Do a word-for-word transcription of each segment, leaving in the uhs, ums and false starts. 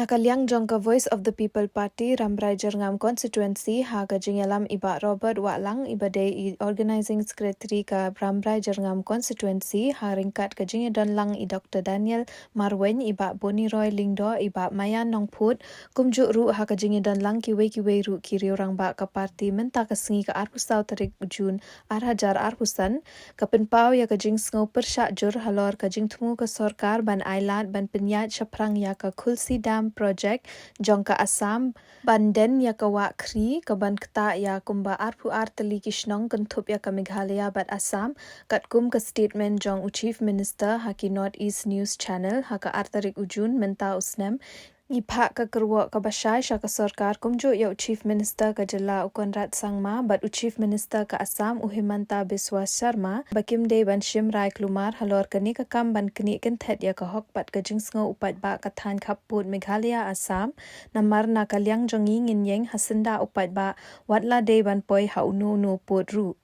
Na ka liang jong ka Voice of the People Party Rambrai Jyrngam Constituency, ha ka jingïalam i Bah Robert Wahlang, i ba dei i Organizing Secretary ka Rambrai Jyrngam Constituency, ha ryngkat ka jingïadonlang i Doctor Daniel Marwein, i Bah Boniroy Lyngdoh, i Bah Maïan Nongphut, kumjuh ruh ha ka jingïadonlang kiwei kiwei ruh ki riew rangbah ka party, mynta ka sngi ka arphew saw tarik Jun ar hajar arphew san, ka pynpaw ïa ka jingsngew pyrshah jur halor ka jingthmu ka sorkar ban ailad ban pynïaid shaphrang ïa ka Khulsi Dam Project jong ka Assam, ban den ïa ka wah khri, ka ban ktah ïa kumba arphew ar tylli ki shnong kynthup ïa ka Meghalaya bad Assam, katkum ka statement jong u Chief Minister ha ki North East News Channel ha ka ar tarik u Jun mynta u snem. Ngi phah ka kyrwoh kaba shai sha ka sorkar, kumjuh ïa u Chief Minister ka jylla u Conrad Sangma bad u Chief Minister ka Assam u Himanta Biswa Sarma, ba kim dei ban shim rai khlem ar halor kane ka kam ban knieh kynthet ïa ka hok bad ka jingsngew u paidbah ka thaiñ khappud Meghalaya Assam. Namar na ka liang jong ngi ngin ïeng ha syndah u paidbah, wat la dei ban poi ha uno uno u pud ruh.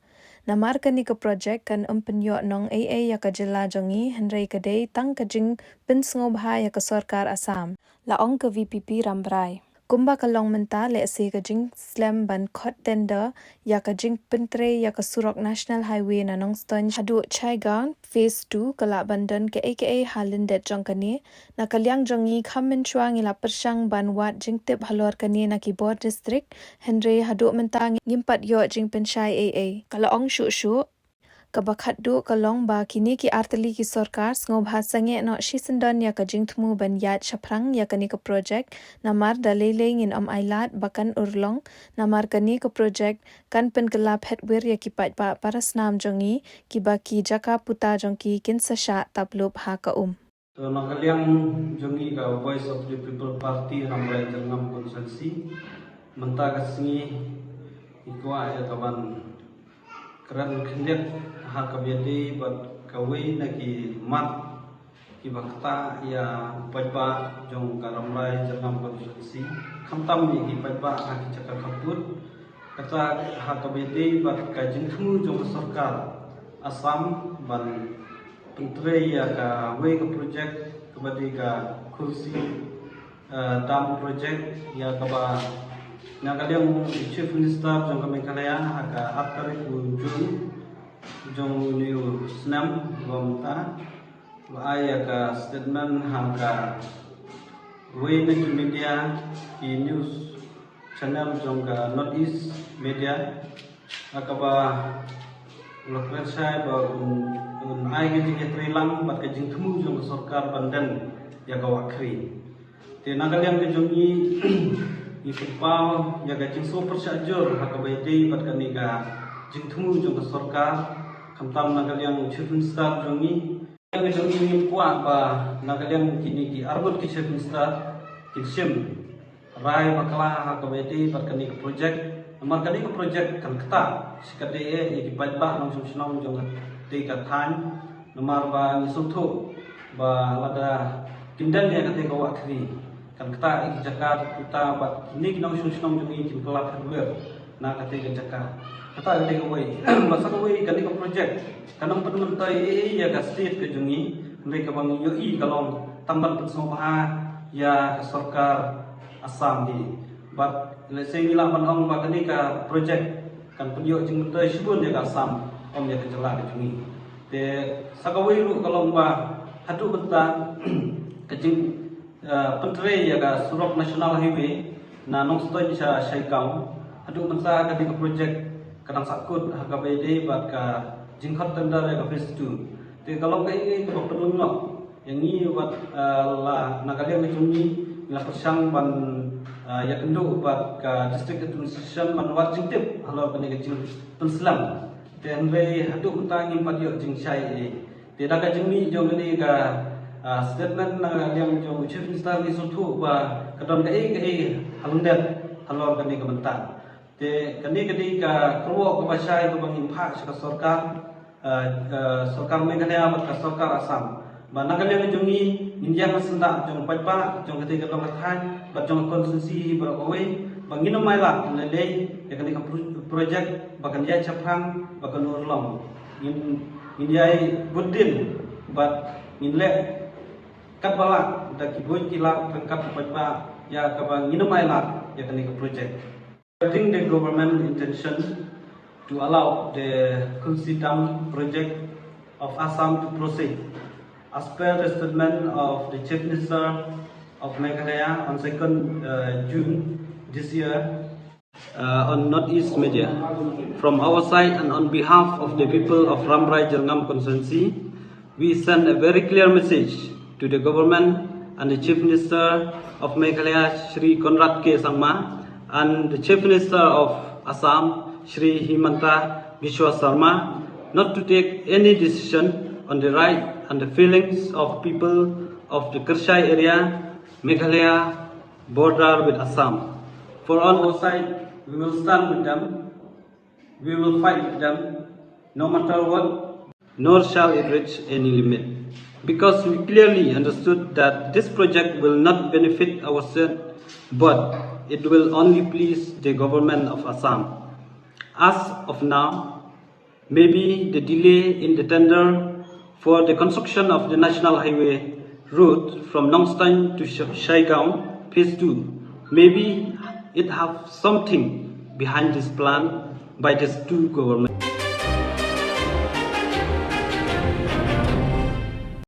Namar kane ka project kan ym pynïoh nong ei ei ïa ka jylla jong ngi, hynrei ka dei tang ka jingpynsngewbha ïa ka sorkar Assam, la ong ka VPP Rambrai. Kumba ka long mynta, lehse ka jingslem ban khot tender ïa ka jingpyntrei ïa ka surok National Highway na Nongstoiñ haduh Chaigaon Phase two ka lah ban don kaei kaei ha lyndet jong kane. Na ka liang jong ngi, kham mynshuwa ngi la pyrshang ban wad jingtip halor kane na ki bor district, hynrei haduh mynta ngim pat ïoh jingpynshai ei ei, ka la ong shuh shuh. Kaba khatduh ka long ba kine ki ar tylli ki sorkar sngewbha sangeh noh shisyndon ïa ka jingthmu ban ïaid shaphrang ïa kane ka project, namar da lei lei ngin ym ailad ba kan urlong, namar kane ka project kan pynkylla phet wir ïa ki paidbah para snam jong ngi, kiba ki jaka puta jong ki kin sa shah tap lup ha ka um. To na ka liang jong ngi ka Voice of the People Party Rambrai Jyrngam Constituency, mynta ka sngi ngi kwah ïa ka ban kren khyndiat ha kaba ïadei bad kawei na ki mat kiba ktah ïa u paidbah jong ka Rambrai Jyrngam Constituency, khamtam ïa ki paidbah ha ki jaka khappud. Kata ha kaba ïadei bad ka jingthmu jong ka sorkar Assam ban pyntrei ïa kawei ka project kaba dei ka Khulsi, eh, Dam Project, ïa kaba na ka liang u Chief Minister jong ka Meghalaya ha ka ar tarik u Jun jong une u snem ba mynta, ba ai ïa ka statement ha kawei na ki media, ki news channel jong ka North East Media, ha kaba u la kren shai ba un, un ai ka jingïatreilang bad ka jingthmu jong ka sorkar ban den ïa ka wah khri. Te na ka liang ka jong ngi, ngi pynpaw ïa ka jingsngew pyrshah jur ha kaba ïadei bad kane ka jingthmu jong ka sorkar, khamtam na ka liang u Chief Minister jong ngi. Ka jong ngi ngim kwah ba na ka liang kine ki arngut ki Chief Minister kin shim rai bakla ha kaba ïadei bad kane ka project. Namar kane ka project kan ktah shikatdei ïa ki paidbah nongshong shnong jong katei ka thaiñ. Namar ba ngi sngewthuh ba lada kin den ïa katei ka wah khri, kan ktah ïa ki jaka puta bad kine ki nongshong shnong jong ngi kin kylla phet wir na katei ka jaka. Kata ka dei kawei. Bad sa kawei, kane ka project kan ym pynmyntoi ei ei ïa ka state ka jong ngi, hynrei kaba ngi ïohi ka long tang ban pynsngewbha ïa ka sorkar Assam hi. Bad lehse ngi lah ban ong ba kane ka project kan pynïoh jingmyntoi shibun ïa ka Assam, ym ïa ka jylla ka jong ngi. Te sa kawei ruh ka long ba haduh mynta ka jing, eh, pyntrei ïa ka surok National Highway na Nongstoiñ sha Shaigaon, haduh mynta kane ka project ka dang sahkut ha kaba ïadei bad ka jingkhot tender ïa ka phase two. Te ka long kaei kaei kaba pynlong noh ïa ngi bad, eh, la na ka liang ka jong ngi, ngi la pyrshang ban, eh, ïakynduh bad ka District Administration ban wad jingtip halor kane ka jingpynslem. Te hynrei haduh mynta ngim pat ïoh jingshai ei ei. Te da ka jingmih jong kane ka, ah, statement na ka liang jong u Chief Minister, ngi sngewthuh ba ka don kaei kaei ha lyndet halor kane ka bynta. Te kane ka dei ka kyrwoh kaba shai kaba ngin phah sha ka sorkar, ah, ka sorkar Meghalaya bad ka sorkar Assam, ba na ka liang jong ngi ngin ïeng ha syndah jong u paidbah jong katei ka dong ka thaiñ bad jong ka constituency baroh kawei, ba ngin ym ailad lei lei ïa kane ka pro-, project ba kan ïaid shaphrang, ba kan urlong. Ngin, ngin ïai bud dien bad ngin leh Bala da ki bun ki lad ryngkat bad ba ïa kaba ngin ym ailad ïa kane ka project. Regarding the government intention to allow the Khunsi Dam project of Assam to proceed, as per the statement of the Chief Minister of Meghalaya on second uh, June this year, uh, on Northeast Media. From our side and on behalf of the people of Rambrai Jyrngam constituency, we send a very clear message to the government and the Chief Minister of Meghalaya, Shri Conrad K Sangma, and the Chief Minister of Assam, Shri Himanta Biswa Sarma, not to take any decision on the right and the feelings of people of the Kershai area, Meghalaya, border with Assam. For on our side, we will stand with them. We will fight with them no matter what, nor shall it reach any limit. Because we clearly understood that this project will not benefit our state, but it will only please the government of Assam. As of now, maybe the delay in the tender for the construction of the National Highway route from Nongstoin to Sh- Shaigaon Phase two, maybe it have something behind this plan by these two governments.